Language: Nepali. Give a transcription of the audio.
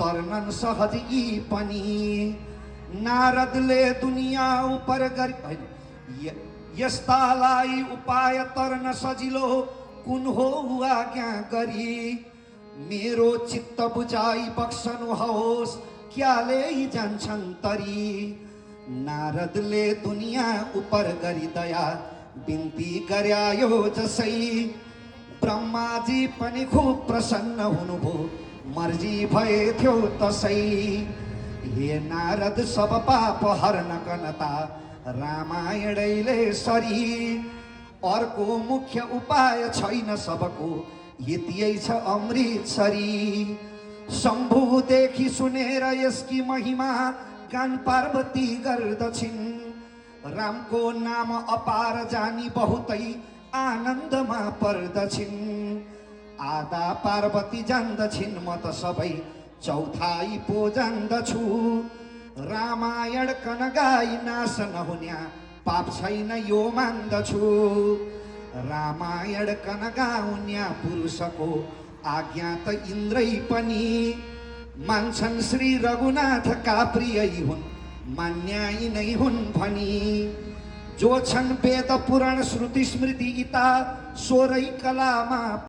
तर्नन् सहज यी पनि। नारदले दुनिया उपर गरी यस्तालाई उपाय तर्न सजिलो कुन हो आज्ञा गरी। मेरो चित्त बुझाइ बक्सनुहोस् क्याले जान्छन् तरी। नारदले दुनिया उपर गरी दया बिन्ती गर्यायो जसै। ब्रह्माजी पनि खुब प्रसन्न हुनुभयो मर्जी भए थियो तसै। हे नारद सब पाप हर्न कनता रामायणैले सरी। अर्को मुख्य उपाय छैन सबको यतियै छ अमृतसरी। शम्भुदेखि सुनेर यसकी महिमा गान पार्वती गर्दछिन्। रामको नाम अपार जानी बहुतै आनन्दमा पर्दछिन्। आधा पार्वती जान्दछिन् म त सबै चौथाई पो जान्दछु। रामायण कन गाई नाश नहुन्या पाप छैन यो मान्दछु। रामायण कन गाउन्या पुरुषको आज्ञा त इन्द्रै पनि। मान्छन् श्री रघुनाथका प्रियै हुन् मान्याई नै हुन् भनी। जो छन् वेद पुराण श्रुति स्मृति गीता सोरै कलामा